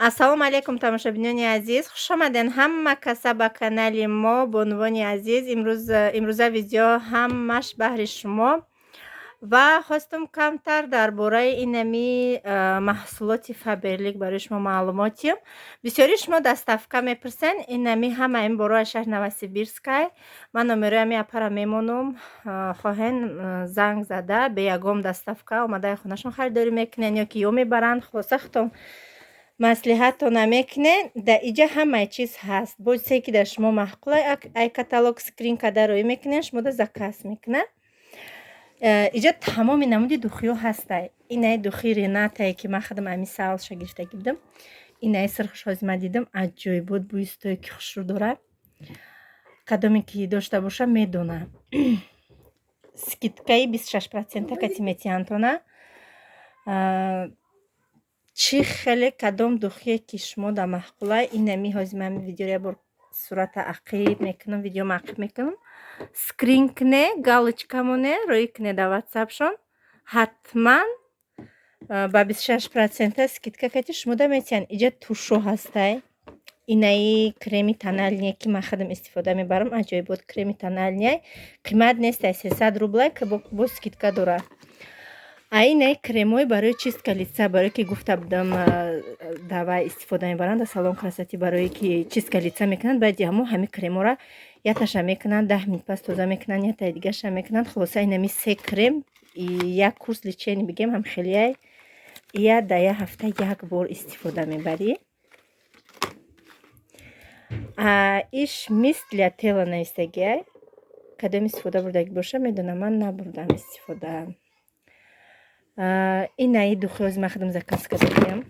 Ассалому алайкум, тамошобинони азиз, хушомаден ҳама каса ба канали мо, бонувони азиз. Имрӯз, имрӯза видео ҳамаш баҳри шумо ва хостум камтар дар бораи инами маҳсулоти Фаберлик барои шумо маълумот диҳам. Бисёри шумо доставка мепурсен. Инами ҳама ин борои шаҳри Новосибирскай. Ман номерои ами апара мемонам, хоҳен, занг зада, бе ягон доставка омадаи хонашон харидорӣ мекунен ё ки ё мебаранд. Хулоса, худтон маслиҳаттона мекунен. Дар иҷа ҳамаи чиз ҳаст. Бо чизе ки дар шумо маъқул, ай каталог скрин карда роӣ мекунен, шумода заказ мекунад. Иҷа тамоми намуди духиҳо ҳастай. Инаи духи Ренатае, ки ман худам ами саалша гирифтагӣ будам, инаи сирхш ҳози ман дидам, аҷоибот, бӯи стойки хушрӯ дорад. Кадоме ки дошта боша, медонам, скидкаи 26 процента кати метиҳандтона. Чӣ хеле кадом духие ки шумо да маъқулай, инами ҳози ман видеоро як бор сурата ақиб мекунам, видеома ақиб мекунам, скрин куне, галочка моне, роӣ куне дар ватсапшон, ҳатман ба 26 процента скидка кати шумо да метиҳанд. Иҷа тушо ҳастай, инаи креми тональный, ки ман худам истифода мебарам, аҷоибот креми тональный, қимат нестай, 300 рублай, ки бо скидка дорад. А инаи кремҳои барои чистка лица, барое ки гуфта будам, давай истифода мебаранд дар салон красоты, барое ки чистка лица мекунанд, баъди ҳамо ҳами кремҳоро якташа мекунанд, 10 минут пас тоза мекунанд, яктаи дигаша мекунанд. Хулоса, инами се крем, як курс лечение бигем, ҳам хелияй, я дар як ҳафта як бор истифода мебарӣ. Иш мист для тела навистагиай, кадом истифода бурдагӣ боша, медонам, ман набурдам истифода. Инаи духи ҳози ман худам заказ кардагиам.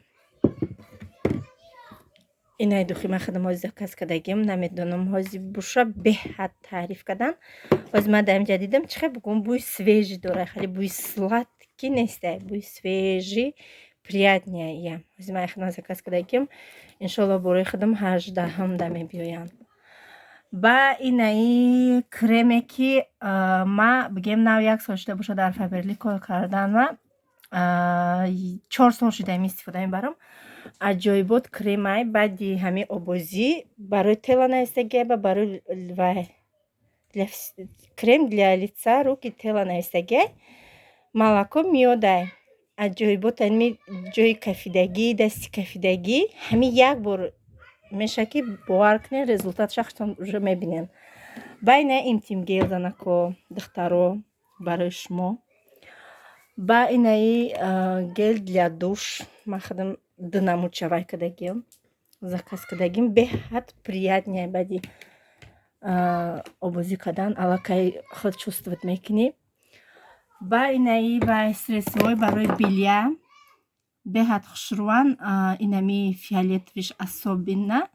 Инаи духи ман худам ҳози заказ кардагиам, намедонам, ҳози буша беҳад таъриф кардан. Ҳози ман дар инҷа дидам, чӣ хел бугум, бӯи свежий дорад, хеле бӯи сладкий нестай, бӯи свежий, приятный ям. Ҳози ман худам заказ кардагиам, иншоалло, бораи худам 18-ҳам да мебиёянд. Ба инаи креме, ки ма бигем, нав як сол шуда бошад дар Фаберлик кор карданма, 4 сол шуда ами истифода мебарам. Аҷоибот кремай, баъди ҳамин обозӣ барои тела навистагиай, ба барои вай крем для лица, руки, тела навистагиай, молоко миёдай. Аҷоибот, ами ҷои кафидагӣ, дасти кафидагӣ, ҳамин як бор мешавад, ки бовар кунед, результатша худтон уже мебинед. Ба ина интим гель, занако, духтаро, барои шумо. Ба инаи гель для душ, ман худам ду намудша вай кардагиам, заказ кардагим, беҳад приятный, баъди обозӣ кардан аллакай худ чувствовать мекунӣ. Ба инаи вай средствои барои белья беҳад хушрӯян, инами фиолетовыйш особенно,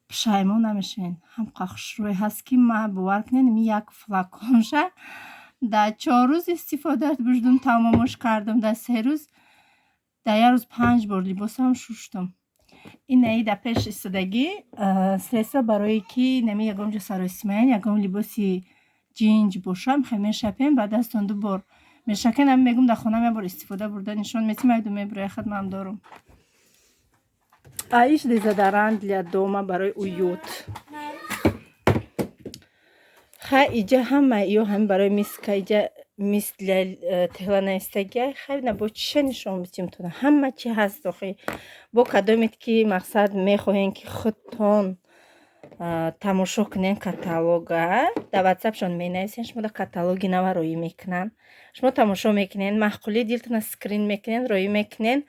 пушаймон намешавед, ҳамқа хушрӯй ҳаст, ки ман, бовар кунед, ими як флаконша дар 4 рӯз истифода бурдум, тамомаш кардам дар 3 рӯз, дар як рӯз панҷ бор либосам шуштум. Инаи дар пеш истодагӣ средства барое ки нами ягон ҷо саросимаян, ягон либоси ҷинҷ бошам, хе мешапем, ба дастон ду бор мешакен. Ами мегум, дар хонам як бор истифода бурда нишон метим, айду мебуроя, хидмам дорум. А иш дезодорант для дома, барои уют. Хай, иҷа ҳама ё ҳами барои миска, иҷа мист для тела навистагиай. Хай, на, бо чиша нишон битим тона? Ҳама чи ҳаст охи. Бо кадомед ки мақсад мехоҳем, ки худтон тамошо кунем каталога, дар ватсапшон менависен, шумо да каталоги нава роӣ мекунанд, шумо тамошо мекунен, маъқулии дилтона скрин мекунен, роӣ мекунен.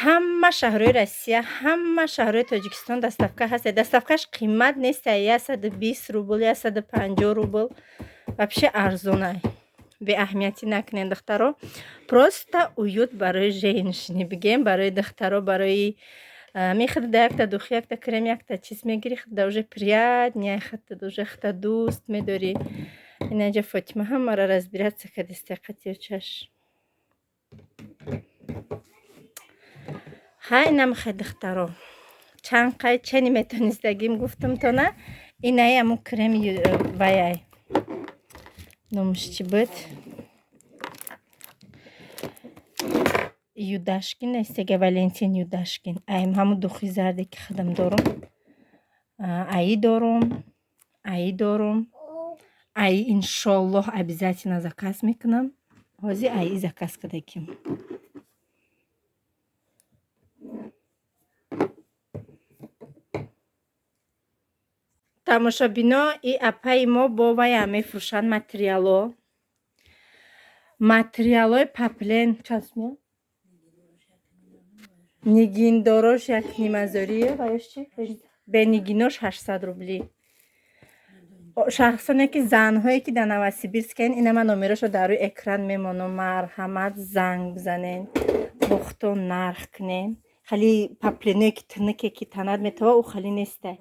Ҳама шаҳрҳои Россия, ҳама шаҳрҳои Тоҷикистон доставка ҳаст. Доставкаш қимат нест, 120 рубл, 150 рубл, вообще арзонай. Беаҳамиятӣ накунед, духтаро. Просто уют барои женщины бигем, барои духтаро, барои мехӯрда якта духи, якта крем, якта чиз мегирӣ, худда уже приятный, худта уже худта дӯст медорӣ. Инаҷа Фотима ҳамаро разбираться кардиста қатиёчаш. Ҳай, намехай, духтаро, чанд қай чани метонистагим гуфтумтона. Инаи аму креми ваяй, номаш чӣ буд? Юдашкин нестега, Валентин Юдашкин. Айм ҳамун духи зарде ки худам дорум. Аи дорум, аи дорум. Аи иншоллоҳ обязательно заказ мекунам. Ҳозир аи заказ кардагим. Тамошобино, и апаи мо бо вая мефурӯшанд материало. Материалои паплен чанд? Нигиндорош як нимазорие ва ёш чи? Бенигинош 800 рубли. Шахсоне ки занҳое ки дар Новосибирскен, ина ман номерошо дар рӯи экран мемонам, марҳамат занг бизанен, бохтон нарх кунен. Хали папленое ки тыныке ки танад метава, ӯ хали нестай.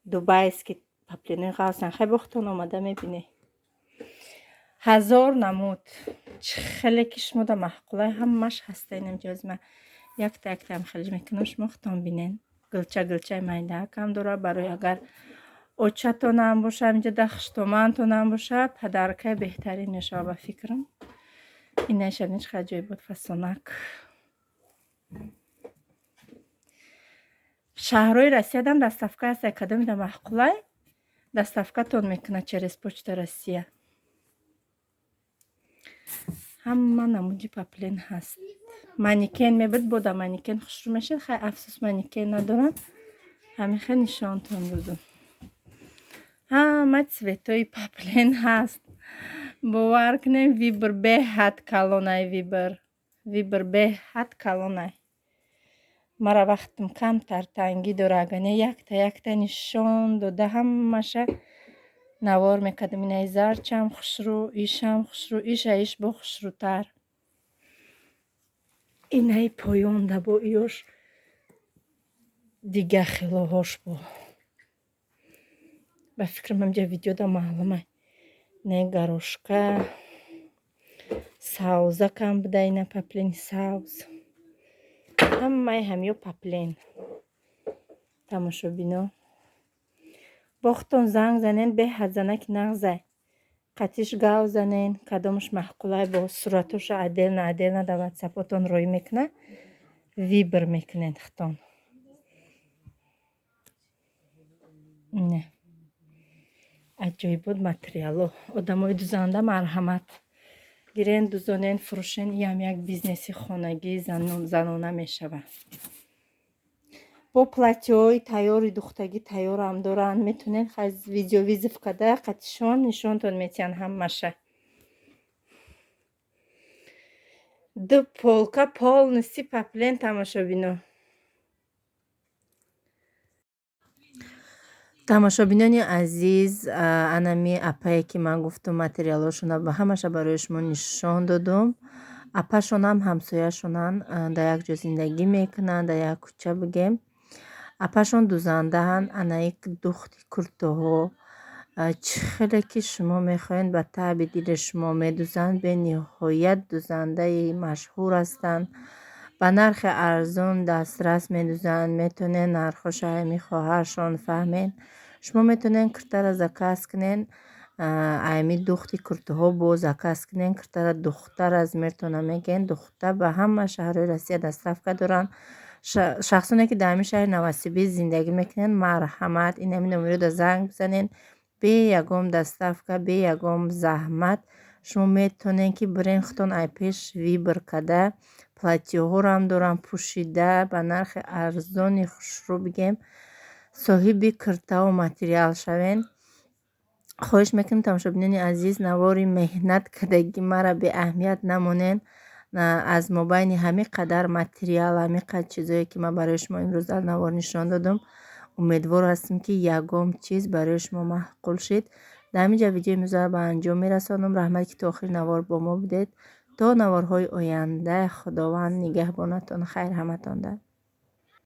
Дубайски папленои ғавсан. Хай бохтон омада мебине. 1000 намуд. Чӣ хеле ки шумо да маъқулай ҳамаш ҳаста инамҷози ман. Якта яктаам хеле мекунам, шумо худтон бинен. Гулча гулчаи майдаакам дора барои агар очатонам боша, инҷа да хуштомантонам боша, падаркаи беҳтарин мешава ба фикрам. Инаша бинед чӣ қадр ҷой буд фасонак. Шаҳрҳои Россиядам доставка ҳаста, кадоми да маъқулай доставкатон мекунад через Почта Россия. Ҳама намуди паплен ҳаст. Манекен мебуд, бо да манекен хушрӯ мешид. Хай афсӯс манекен надорам. Ҳамин хел нишонтон додум. Ҳама цветои паплен ҳаст. Бовар кунем, вибр беҳад калонай вибр. Вибр беҳад калонай. Мара вақтам камтар тангӣ дора, агар не якта якта нишон дода ҳамаша навор мекардам. Инаи зарчам хушрӯ, ишам хушрӯ, иша иш бо хушрӯтар. Инаи поёнда бо иёш дига хелоҳош бо. Ба фикрам ҳамҷа видеода маълумай. Инаи горошка, савзакам буда, ина паплени савз. Ҳамаи ҳамиё паплен. Тамошобино, бохтон занг занен, беҳад занаки нағзай. Қатиш гав занен, кадомаш маъқулай бо суратоша отдельно отдельно дар ватсапотон рӯй мекунад, вибр мекунед худтон. Не. Аҷоибот материало. Одамои дузанда марҳамат. Гирен, дузонен, фурӯшен, иам як бизнеси хонагӣ занона мешавад. Бо платьёи тайёри духтагӣ тайёрам доранд. Метонен хай видеовызов карда қатишон нишонтон метиҳанд ҳамаша. Ду полка полностью паплен тамошобино. Тамошобинони азиз, анами апае ки ман гуфтум материалҳошона ҳамаша барои шумо нишон додум. Апашонам ҳамсояшонанд, дар як ҷо зиндагӣ мекунанд, дар як кӯча бигем. Апашон дузандаанд, анаи духти куртоҳо. Чӣ хеле ки шумо мехоҳед ба таъби дили шумо медузанд, бениҳоят дузандаи машҳур ҳастанд. Ба нархи арзон дастрас медузанд, метавонед нархҳоша ҳами хоҳаршон фаҳмед. Шумо метавонед куртаро заказ кунед, ами духти куртаҳо бо заказ кунед, куртаро духта размертона мегӯянд, духта ба ҳама шаҳрҳои Россия доставка доранд. Шахсоне ки дар ҳамин шаҳри Новосибирск зиндагӣ мекунанд, марҳамат ин ҳамин номерода занг бизанед. Бе ягон доставка, бе ягон заҳмат шумо метавонед ки бирен худтон ай пеш вибр карда, платьёҳоро дорам пӯшида ба нархи арзони хушрӯ бигем, соҳиби куртаву материал шавен. Хоҳиш мекунем тамошобинони азиз, навори меҳнат кардагӣ мара беаҳамият намонед. Аз мобайни ҳамин қадар материал, ҳамин қадр чизое ки ман барои шумо имрӯз дар навор нишон додум, умедвор ҳастем ки ягон чиз барои шумо маъқул шид. Дар ҳамин ҷо видеои имрӯзаро ба анҷом мерасонам. Раҳмат ки то охири навор бо мо будед. То наворҳои оянда Худованд нигаҳбонатон. Хайр ҳаматонда.